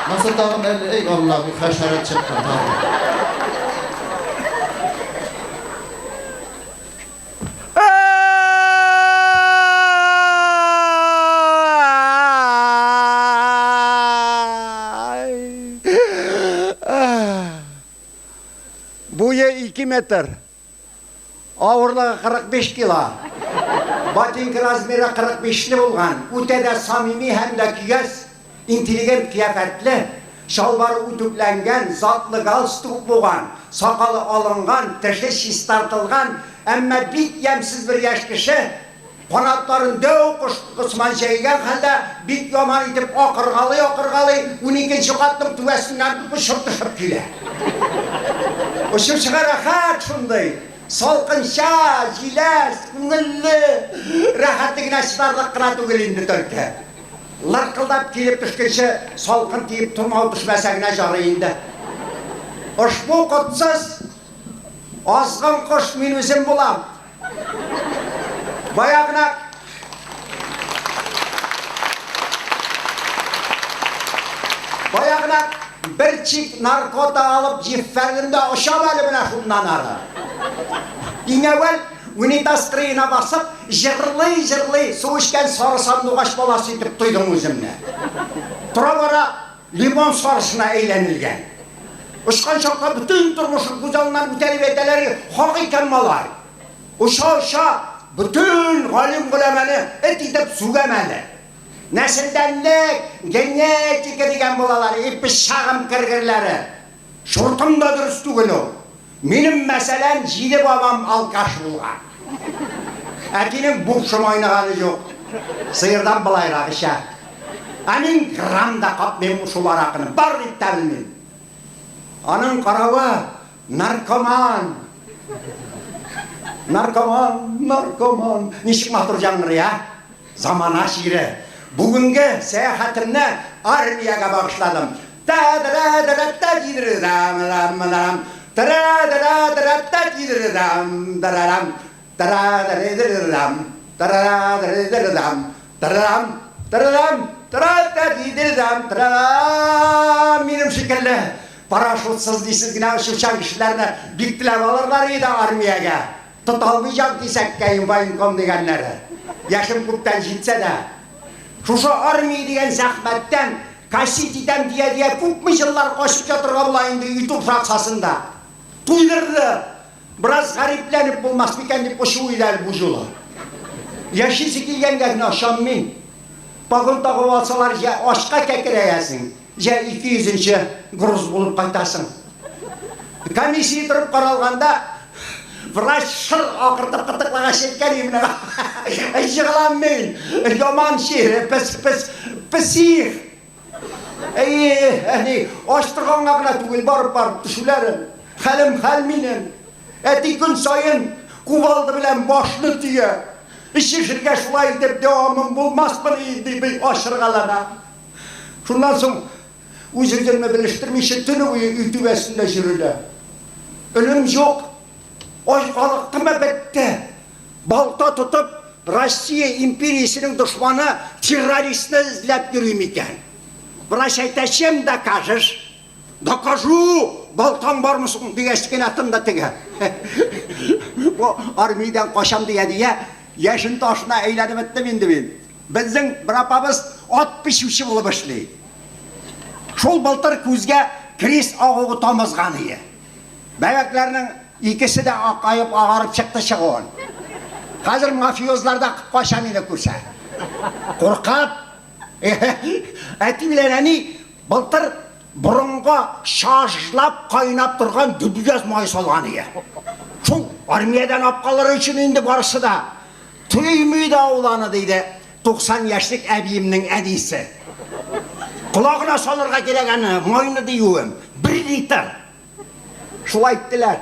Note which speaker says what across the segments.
Speaker 1: Монысы тагын әле, эй Алла, бу хәшәрәт чыккан тагын.
Speaker 2: Буе 2 метр. Авырлыгы 45 кило. Ботинка размеры 45 ле булган. Үтә дә самими һәм дә көяз, интеллигент кыяфәтле, чалбары үтүкләнгән, затлы галстук буган, сакалы алынган, теше чистартылган, әмма бик ямьсез бер яшь кеше, канатларын дәү кош сыман җәйгән хәлдә, бик яман итеп акыргалый-акыргалый, уникенче катның түбәсеннән очып төшеп килә. Очып чыга рәхәт шундый, салкынча, җиләс, күңелле, рәхәтлегенә чыдарлык кына түгел инде төлке. Лыркылдап килеп төшкәнче салкын тиеп томау төшмәсә генә җарый инде. Ошбу котсыз, азгын кош мин үзем булам. Бая гына Бая гына бер чик наркота алып җиффәрдем дә очам әле менә шуннан ары. Иң әүвәл унитаз кырыена басып, җырлый-җырлый су эчкән сары сандугач баласы итеп тойдым үземне. Тора-бара лимон сарысына әйләнелгән. Очкан чакта бөтен тормышың күз алдыннан үтә дип әйтәләр, хак икән малай. Оча-оча бөтен галим-голәмәне эт итеп сүгәм әле. Нәселдәнлек, генетика дигән булалар, и пычагым кергерләре. Шуртым да дөрес түгел ул. Минем, мәсәлән, җиде бабам алкаш булган. Әтинең бупшым айныганы юк. Сыердан былайрак эчә. Ә мин грамм да капмыйм шул аракыны, бар дип тә белмим. Аның каравы, наркоман. Наркоман, наркоман. Ничек матур яңгырый, ә? Замана чире. Бүгенге сәяхәтемне армиягә багышладым. Та-да-да-да-да-та-ди-дри-дам-дам-дам. Тра-да-да-да-та-ди-дри-дам, дарарам. Тра-да-ри-дри-дам, тра-да-ри-дри-дам, тарарам, тарарам, тра-та-ди-дри-дам, тра-рам. Минем шикелле парашютсыз-нисез генә очучан кешеләрне бик теләп алырлар иде армиягә. Тота алмый җанкисәккәем военком дигәннәре. Яшем күптән җитсә дә, шушы армия дигән зәхмәттән косить итәм дия-дия күпме еллар качып ятырга була инде ютуб шаксасында. Туйдырды! Бераз гарипләнеп булмас микән дип очу иде әле бу юлы. Яшисе килгәнгә генә очам мин. Погон тагып алсалар, җә ачка кәкерәясең, җә 200 нче груз булып кайтасың. Комиссия торып каралганда, врач шыр акыртып кытыклагач әйткән иде менә, егылам мин, яман чир, пес, пес, псих. Әйе, әни, ач торганга гына түгел, барып-барып төшүләрем. Хәлем хәл минем. Әти көн саен кувалда белән башны төя. Эчешергә шулай итеп дәвамым булмасмыни, дип ачыргалана. Шуннан соң үз-үземне белештермичә төне буе өй түбәсендә йөрелә. Өнем юк. Ай калыктымы, бетте. Балта тотып, Россия империясенең дошманы террористны эзләп йөрим икән. Врач әйтә, чем докажешь? Докажу! Балтаң бармы соң? Дигәч кенә тынды теге. Бу армиядән качам дия-дия, яшен ташына әйләнеп беттем инде мин. Безнең бер апабыз ат печүче булып эшли. Шул былтыр күзгә крис агуы тамызган ие. Бәбәкләрнең икесе дә акаеп агарып чыкты чыгуын. Хәзер мафиозлар да кача мине күрсә. Куркып. Әти белән әни былтыр борынга чажлап кайнап торган дөбъяз май салган ие. Шул армиядән алып калыр өчен инде барысы да. Тоймый да ул аны, диде 90 яшьлек әбиемнең әнисе. Колагына салырга кирәк аны, майны диюем. Бер литр. Шулай иттеләр.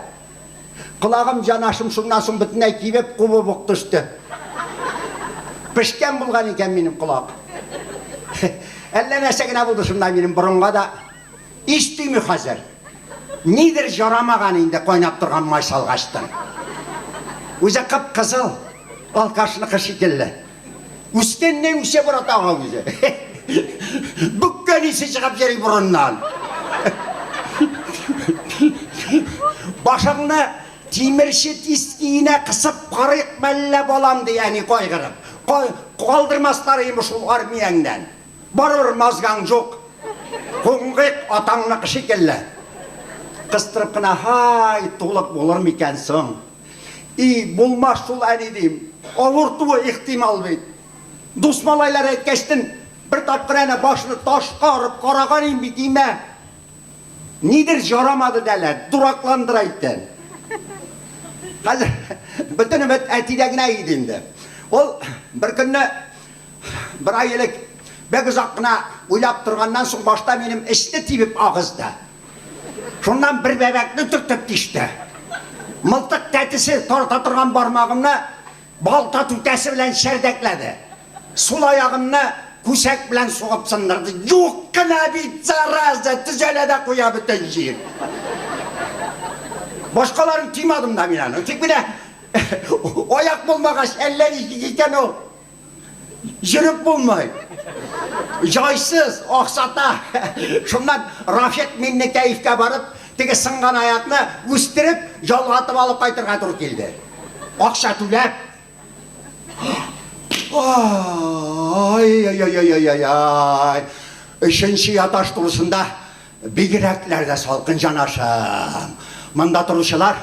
Speaker 2: Колагым, җанашым шуннан соң бөтенләй кибеп, кубып ук төште. Пешкән булган икән минем колак. Әллә нәрсә генә булды шунда минем борынга да. Ис тими хәзер. Нидер жарамаган инде кайнап торган май салгачтын. Үзе кып-кызыл, алкашныкы шикелле. Үскәннән үсә бара тагы үзе. Бөккән исе чыгып йөри борыннан. Башыңны тимерче тискиенә кысып карыйк мәллә, балам, ди әни кайгырып. Калдырмаслар име шул армияңнән. Барыбер мазгаң юк. Куңгыйк атаңныкы шикелле. Кыстырып кына, һай, тулык булыр микән соң? И, булмас шул, әни, дим. Авыртуы ихтимал бит. Дус малайлар әйткәчтен, бер тапкыр әнә башны ташка орып караган идем бит, имә. Нидер җарамады дәләр, дуракландыра икән. Хәзер бөтен өмет әтидә генә иде инде. Ул бер көнне, бер ай элек, бик озак кына уйлап торганнан соң башта минем эчне тибеп агызды. Шуннан бер бәбәкне төртеп тиште. Мылтык тәтесе тарта торган бармагымны Балта түтәсе белән чәрдәкләде. Сул аягымны күсәк белән сугып сындырды. Юк кына бит, зараза, төзәлә дә куя бөтен җир. Башкаларын тоймадым да мин аны. Тик менә аяк булмагач, әллә ничек икән ул. Йөреп булмый. Җайсыз, аксата. Шуннан Рафик Миннекәевкә барып, теге сынган аякны үстереп, ялгатып алып кайтырга туры килде. Акча түләп. Ай-яй-яй-яй-яй-яй. Өченче яташ турысында бигрәкләр дә салкын җанашым. Монда торучылар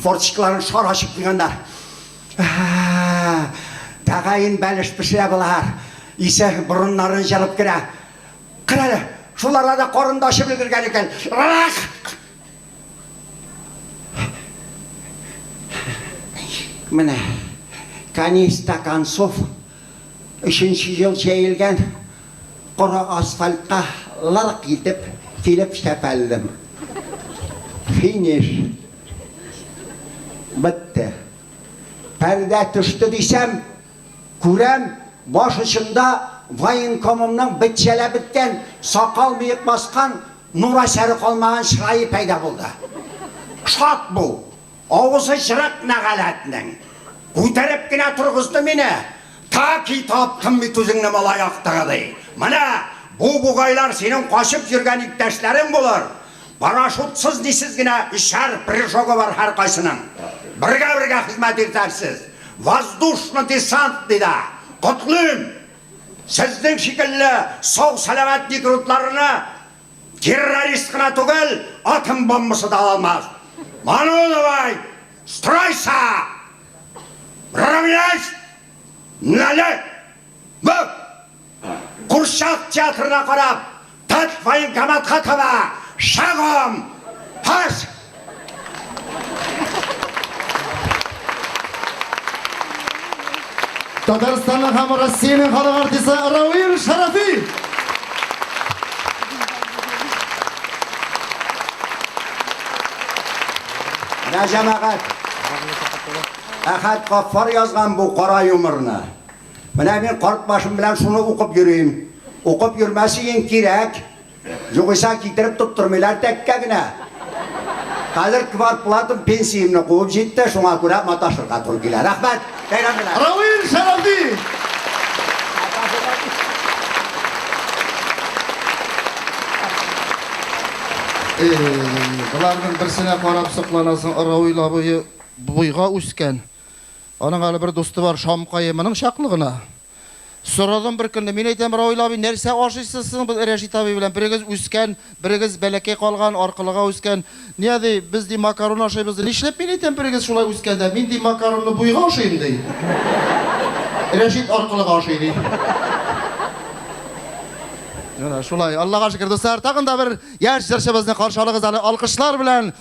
Speaker 2: форточкаларын шар ачып куйганнар. Тәгаен бәлеш пешерә болар. Исе борыннарын җырып керә. Кер әле, шул арада карын да ачып өлгергән икән. Менә, конец-то концов, өченче ел җәелгән коры асфальтка лырк итеп килеп чәпәлдем. Финиш. Бетте. Пәрдә төште дисәм, күрәм, баш очында военкомымның бетчәләп беткән, сакал-мыек баскан, нур әсәре калмаган чырае пәйда булды. Шат бу! Авызы җырык нәгаләтнең! Күтәреп кенә торгызды мине. Таки таптым бит үзеңне, малай актыгы, ди. Менә бу бугайлар синең качып йөргән иптәшләрең булыр. Парашютсыз-нисез генә өчәр прыжогы бар һәркайсының. Бергә-бергә хезмәт итәрсез. Воздушно-десант, ди дә. Котлыйм! Сезнең шикелле сау-сәламәт никрутларны террорист кына түгел, атом бомбасы да ала алмас. Ману давай! Стройся! Равняйсь! Нале! Бу! Курчак театрына карап, тат военкоматка таба! Шагом! Паш!
Speaker 1: Татарстанның һәм Россиянең халык артисты Равил Шарафи!
Speaker 2: Менә җәмәгать, Әхәт Гаффар язган бу кара юморны. Менә мин карт башым белән шуны укып йөрим. Укып йөрмәсең кирәк. Югыйсә китереп тоттырмыйлар тәккә генә. Хәзер квартплатам пенсиямне куып җитте, шуңа күрә маташырга туры килә. Рәхмәт! Бәйрәм белән!
Speaker 1: Равил Шәрафи! Эй, боларның берсенә карап сокланасың, Равил абые буйга үскән. Аның әле бер дусты бар, Шамкае, моның чаклы гына. Сорадым бер көнне, мин әйтәм, Равил абый, нәрсә ашыйсыз соң без Рәшит абый белән? Берегез үскән, берегез бәләкәй калган, аркылыга үскән. Ния, ди, без, ди, макарон ашыйбыз, ди. Нишләп, мин әйтәм, берегез шулай үскән дә, мин, ди, макаронны буйга ашыйм, ди. Рәшит аркылыга ашый, ди. Менә шулай. Аллага шөкер, дуслар, тагын да бер яшь җырчыбызны каршы алыгыз әле алкышлар белән.